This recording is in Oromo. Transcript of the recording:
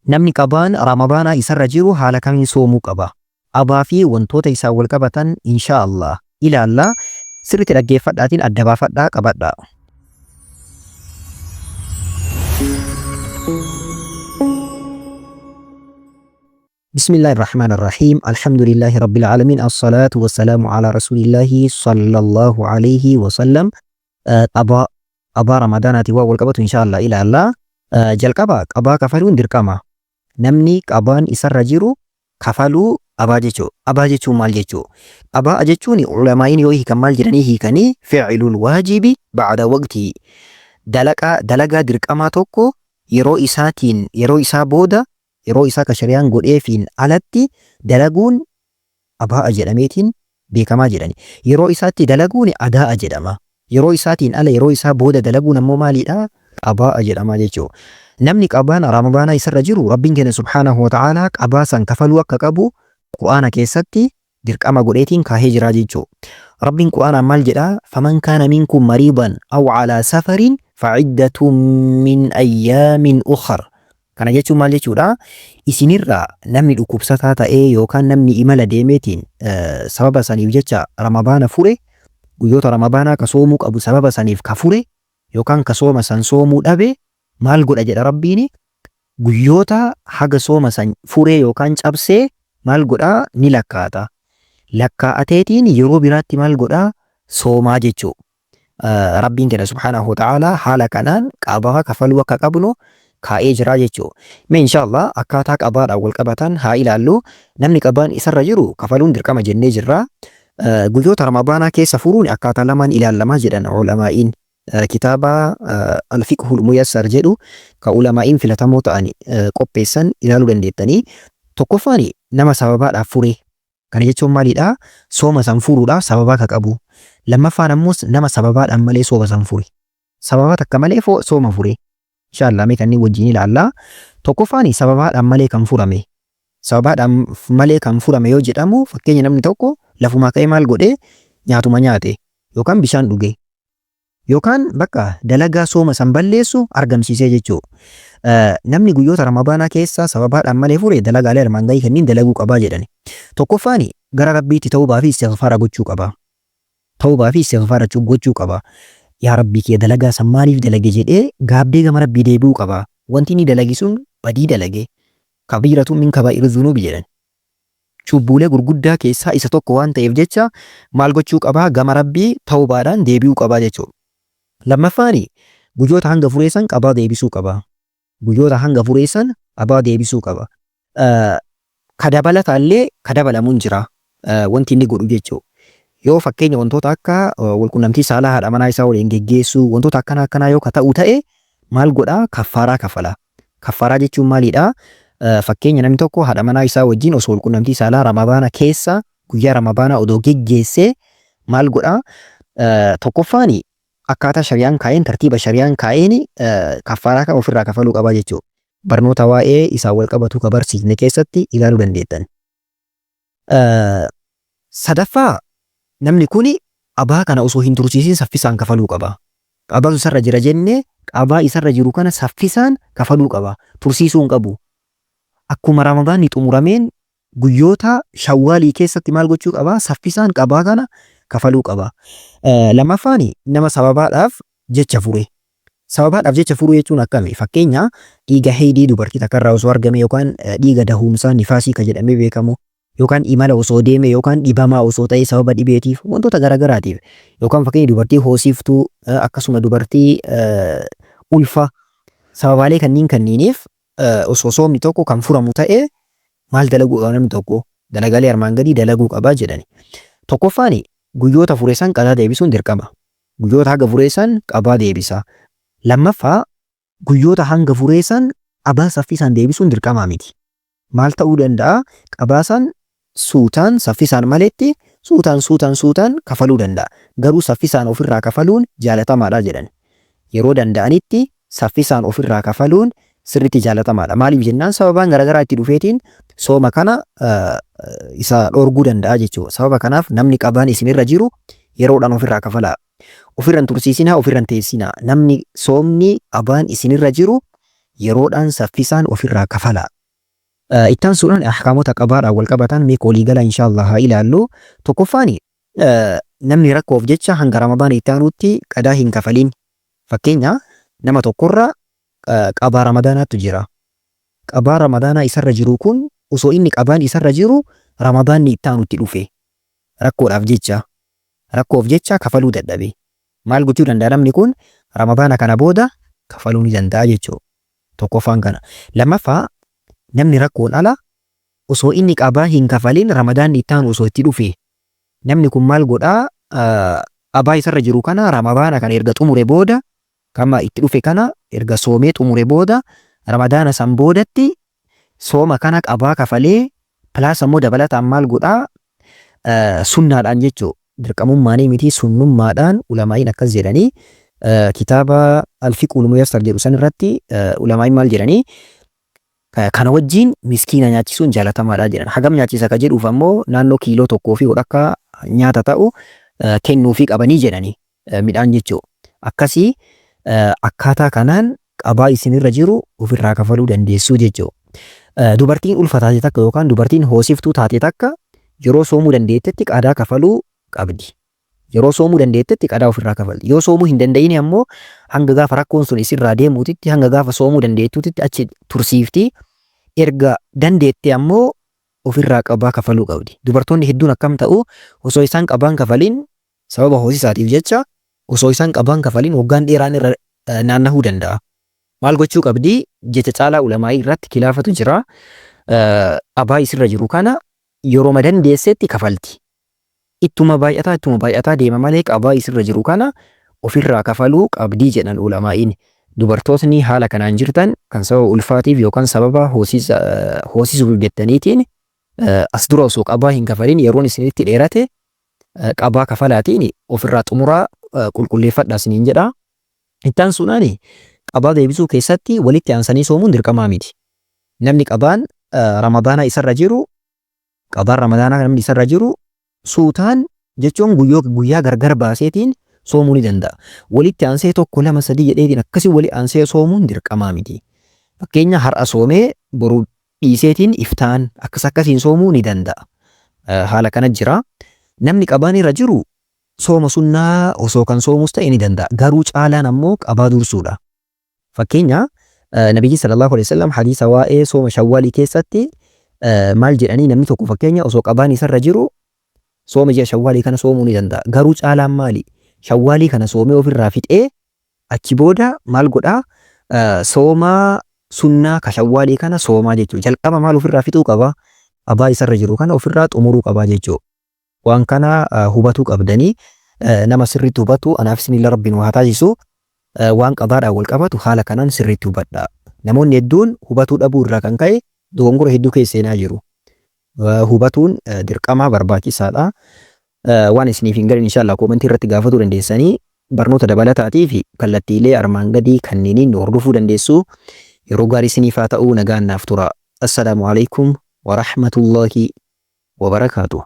Namni qadaan Ramadaanaa isarra jiru haala kamiin soomuu qaba? Qadaa fi wantoota isaan wal qabatan inshaa Allah ilaalla. Sirriitti dhaggeeffadhaatiin adda baafadhaa qabadhaa. Bismillaahi Rahmaani Rahiim. Alhamdulillaahi Rabbil Aalamiin. Assalaatu wassalaamu alaa Rasuulillaahi sallallahu alayhi wasallam. Qadaa qadaa Ramadaanaatiin waan wal qabatu inshaa Allah ilaalla. Jalqaba qadaa kafaluun dirqama. Namni qadaan isarra jiru kafaluu qabaa jechuu. Qabaa jechuun maal jechuu? Qabaa jechuun ulamaa'iin yoo hiikan maal jedhanii hiikanii fi'ilul waajibi ba'da waqtii. Dalagaa dalagaa dirqamaa tokko yeroo isaatiin yeroo isaa booda yeroo isaa ka shari'aan godheefiin alatti dalaguun qabaa'a jedhameetiin beekamaa jedhani. Yeroo isaatti dalaguun adaa'a jedhama. Yeroo isaatiin ala yeroo isaa booda dalaguun ammoo maaliidha? Qabaa'a jedhama jechuudha. Namni qabaan Ramadaanaa isarra jiru Rabbiin keenya subhaanahu wa ta'aalaa qabaa san kafaluu akka qabu Qur'aana keessatti dirqama godheetiin kaahee jira jechuudha. Rabbiin Qur'aanaan maal jedha? Faman kaana minkum mariidan aw alaa safarin fa'iddatun min ayyaamin ukhar. Kana jechuun maal jechuudha? Isinirraa namni dhukkubsataa ta'ee yookaan namni imala deemeetiin sababa saniif jecha Ramadaana fure, guyyoota Ramadaanaa ka soomuu qabu sababa saniif ka fure yookaan ka sooma san soomuu dhabe maal godha jedha Rabbiin? Guyyoota haga sooma san furee yookaan cabsee maal godhaa? Ni lakkaa'ata. Lakkaa'ateetiin yeroo biraatti maal godhaa? Soomaa jechuudha. Rabbiin keenya subhaanahu wa ta'aalaa haala kanaan qabaa kafaluu akka qabnu kaa'ee jira jechuudha. Mee inshaallah akkaataa qabaadhaan wal qabatan haa ilaallu. Namni qabaan isarra jiru kafaluun dirqama jennee jirra. Guyyoota Ramadaanaa keessa furuun akkaataa lamaan ilaallama jedhan ulamaa'iin. Kitaaba Al-Fiqhul Muyassar jedhu ka ulamaa'iin filatamoo ta'an qopheessan ilaaluu dandeettanii. Tokkoffaan nama sababaadhaaf fure. Kana jechuun maalidha? Sooma san furuudhaaf sababaa ka qabu. Lammaffaan ammoo nama sababaadhaan malee sooma san fure. Sababa takka malee sooma fure. Inshallah mee kanneen wajjin ilaalla. Tokkoffaan sababaadhaan malee kan furame. Sababaadhaan malee kan furame yoo jedhamu fakkeenya namni tokko lafumaa ka'ee maal godhe nyaatuma nyaate yookaan bishaan dhuge. Yookaan bakka dalagaa sooma san balleessu argamsiisee jechuu. Namni guyyoota Ramadaanaa keessa sababaadhaan malee fure dalagaalee armaan gadii kanniin dalaguu qabaa jedhani. Tokkoffaan gara Rabbiitti tawbaa fi istighfaara gochuu qaba. Tawbaa fi istighfaara gochuu qaba. Yaa Rabbii kiyya dalagaa san maaliif dalage jedhee gaabbee gama Rabbii deebi'uu qaba. Wanti inni dalage sun badii dalage. Kabiiratun min kabaa'iri zunuubi jedhan. Cubbuulee gurguddaa keessaa isa tokko waan ta'eef jecha maal gochuu qabaa? Gama Rabbii tawbaadhaan deebi'uu qabaa jechuudha. Lammaffaan guyyoota hanga furee san qabaa deebisuu qaba. Guyyoota hanga furee san qabaa deebisuu qaba. Ka dabalataallee ka dabalamu hin jira. Wanti inni godhu jechuudha. Yoo fakkeenya wantoota akka walqunnamtii saalaa haadha manaa isaa waliin geggeessuu wantoota akkanaa akkanaa yoo ka ta'u ta'e maal godhaa? Kaffaaraa kafala. Kaffaaraa jechuun maalidha? Fakkeenya namni tokko haadha manaa isaa wajjin osoo walqunnamtii saalaa Ramadaana keessa guyyaa Ramadaanaa odoo geggeessee maal godhaa? Tokkoffaan akkaataa shari'aan kaa'een tartiiba shari'aan kaa'een kaffaaraa kan ofirraa kafaluu qabaa jechuudha. Barnoota waa'ee isaan wal qabatu ka barsiifne keessatti ilaaluu dandeettan. Sadaffaa namni kun qabaa kana osoo hin tursiisin saffisaan kafaluu qaba. Qabaatu isarra jira jenne qabaa isarra jiru kana saffisaan kafaluu qaba. Tursiisuu hin qabu. Akkuma Ramadaanni xumurameen guyyoota Shawwaalii keessatti maal gochuu qaba? Saffisaan qabaa kana kafaluu qaba. Lammaffaan nama sababaadhaaf jecha fure. Sababaadhaaf jecha furuu jechuun akkami? Fakkeenya dhiiga heydii dubartii takkarraa osoo argame yookaan dhiiga dahuumsaa nifaasii ka jedhamee beekamu yookaan imala osoo deeme yookaan dhibamaa osoo ta'ee sababa dhibeetiif wantoota garaagaraatiif yookaan fakkeenya dubartii hoosiftuu akkasuma dubartii ulfa sababaalee kanniin kanniiniif osoo soomni tokko kan furamu ta'e maal dalaguu qaba namni tokko? Dalagaalee armaan gadii dalaguu qaba jedhani. Tokkoffaan guyyoota fure san qadaa deebisuun dirqama. Guyyoota haga furee san qabaa deebisa. Lammaffaa guyyoota hanga furee san qabaa saffisaan deebisuun dirqamaa miti. Maal ta'uu danda'a? Qabaa san suutaan saffisaan maletti suutaan suutaan suutaan kafaluu danda'a. Garuu saffisaan ofirraa kafaluun jaalatamaadha jedhan. Yeroo danda'anitti saffisaan ofirraa kafaluun sirriitti jaalatamaadha. Maaliif jennaan sababaan garaagaraa itti dhufeetiin sooma kana isa dhorguu danda'a jechuudha. Sababa kanaaf namni qabaan isinirra jiru yeroodhaan ofirraa kafalaa. Ofirra hin tursiisinaa, ofirra hin teessinaa. Namni soomni qabaan isinirra jiru yeroodhaan saffisaan ofirraa kafalaa. Itti aansuudhaan ahkaamota qadaadhaan wal qabatan mee waliigala insha Allah haa ilaallu. Tokkoffaan, namni rakkoof jecha hanga Ramadaana itti aanutti qadaa hin kafalin. Fakkeenya, nama tokkorra qadaa Ramadaanaatu jira. Qadaa Ramadaanaa isarra jiru kun, osoo inni qadaan isarra jiru Ramadaanni itti aanutti dhufe, rakkoodhaaf jecha, rakkoof jecha kafaluu dadhabe. Maal gochuu danda'a namni kun? Ramadaana kana booda kafaluu ni danda'a jechuudha. Tokkoffaan kana. Lammaffaa, namni rakkoon ala osoo inni qabaa hin kafalin Ramadaanni itti aanu osoo itti dhufe, namni kun maal godhaa? Qabaa isarra jiru kana Ramadaana kana erga xumure booda, kama itti dhufe kana erga soomee xumure booda, Ramadaana san boodatti sooma kana qabaa kafalee, plus ammoo dabalataan maal godhaa? Sunnaadhaan jechuu, dirqamummaanii miti, sunnummaadhaan ulamaa'iin akkas jedhanii, kitaaba Alfiqhul Muyassar jedhu san irratti ulamaa'iin maal jedhanii? Kana wajjiin miskiina nyaachisuun jaalatamaadha jedhan. Hagam nyaachisa ka jedhuuf ammoo naannoo kiiloo 1 fi hodhakka nyaata ta'u kennuufii qabanii jedhanii, midhaan jechuu. Akkasii akkaataa kanaan qabaa isinirra jiru ofirraa kafaluu dandeessuu jechuu. Dubartiin ulfa taate takka yookaan dubartiin hoosiftuu taate takka yeroo soomuu dandeettetti qadaa kafaluu qabdi. Yeroo soomuu dandeettetti qadaa ofirraa kafalti. Yoo soomuu hin danda'in ammoo hanga gaafa rakkoon sun isirraa deemuutitti, hanga gaafa soomuu dandeettuutitti achi tursiifti. Erga dandeette ammoo ofirraa qabaa kafaluu qabdi. Dubartoonni hedduun akkam ta'u? Osoo isaan qabaan kafalin, sababa hoosisaatiif jecha osoo isaan qabaan kafalin waggaan dheeraan irra naannahuu danda'a. Maal gochuu qabdi? Jecha caalaa ulamaa'ii irratti kilaafatu jira. Qabaa isirra jiru kana yeroo dandeessetti kafalti. Ittuma baay'ataa ittuma baay'ataa deema malee qabaa isirra jiru kana ofirraa kafaluu qabdii jedhan ulamaa'iin. Dubartootni haala kanaan jirtan, kan sababa ulfaatiif yookaan sababa hoosisuuf jettaniitiin as dura osoo qabaa hin kafalin yeroon isinitti dheerate, qabaa kafalaatiin ofirraa xumuraa, qulqulleeffadhaa isiniin jedha. Itti aansuudhaan, qabaa deebisuu keessatti walitti aansanii soomuun dirqamaa miti. Namni qabaan Ramadaanaa isarra jiru, qabaan Ramadaanaa namni isarra jiru suutaan jechuun guyyaa gargar baaseetiin soomuu ni danda'a. Walitti aansee tokko, lama, sadii jedheetiin akkasii wali aansee soomuun dirqamaa miti. Fakkeenya, har'a soomee boru dhiiseetiin iftaan akkas akkasiin soomuu ni danda'a. Haala kana jira. Namni qabaan irra jiru sooma sunnaa osoo kan soomus ta'e ni danda'a. Garuu caalaan ammoo qabaa dursuudha. Fakkeenya, Nabiyyi sallallahu alaihi wasallam hadiisa waa'ee sooma Shawwaalii keessatti maal jedhanii? Namni tokko, fakkeenya, osoo qabaan isarra jiru sooma ji'a Shawwaalii kana soomuu ni danda'a. Garuu caalaan maali? Shawwaalii kana soomee ofirraa fixee achi booda maal godhaa? Sooma sunnaa ka Shawwaalii kana soomaa jechuudha. Jalqaba maal ofirraa fixuu qaba? Qabaa isarra jiru kana ofirraa xumuruu qabaa jechuudha. Waan kana hubatuu qabdanii, nama sirriitti hubatu anaaf isinillee Rabbiin haa taasisu. Waan qadaadhaan wal qabatu haala kanaan sirriitti hubadhaa. Namoonni hedduun hubatuu dhabuu irraa kan ka'e dogongora hedduu keessa seenaa jiru. Hubatuun dirqama barbaachisaadha. Waan isiniif hin galin inshallah koomentii irratti gaafatuu dandeessanii, barnoota dabalataatii fi kallattiilee armaan gadii kanneeniin nu hordofuu dandeessu. Yeroo gaarii isiniif haa ta'u, nagaan naaf tura. Assalaamu alaikum wa rahmatullahi wa barakaatuh.